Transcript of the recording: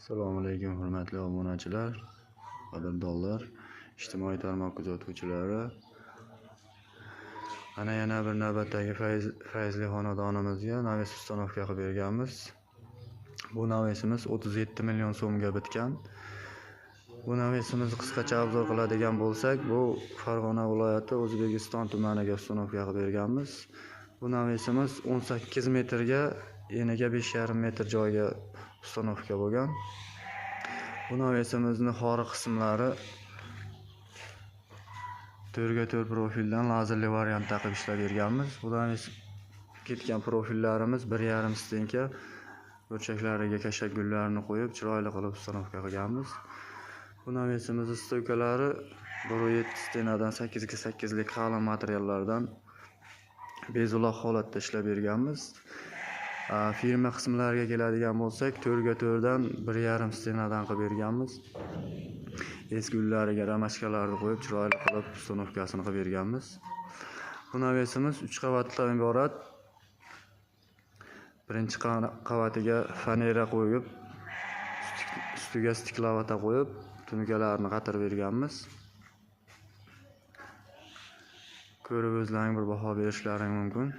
Assalomu alaykum, hurmatli obunachilar, qadrdonlar, ijtimoiy tarmoq kuzatuvchilari. Ana yana bir navbatdagi fayzli xonadonimizga naves uстановка qilib berganmiz. Bu navesimiz 37 million so'mga bitgan. Bu navesimizni qisqacha obzor qiladigan bo'lsak, bu Farg'ona viloyati O'zbekiston tumaniga uстановка qilib berganmiz. Bu navesimiz 18 metrga eniga 5,5 metr joyga uстановка bo'lgan. Bu navesimizni xori qismlari 4x4 profildan lazerli variantda qilib ishlab berganmiz. Bu naves ketgan profillarimiz 1,5 stenka burchaklariga kashak gullarni qo'yib chiroyli qilib uстановка qilganmiz. Bu navesimizni stoykalari 1,7 stenadan 8x8lik qalin materiallardan bezuloq holatda ishlab berganmiz. Firma qismlariga keladigan bo'lsak, 4x4dan 1,5 stenadan qilib berganmiz. Eski uylariga ramashkalarni qo'yib chiroyli qilib uстановkasini qilib berganmiz. Bu navesimiz 3 qavatdan iborat. Birinchi qavatiga fanera qo'yib, ustiga stiklavata qo'yib, tunukalarni qatirib berganmiz. Ko'rib o'zlaring bir baho berishlaring mumkin.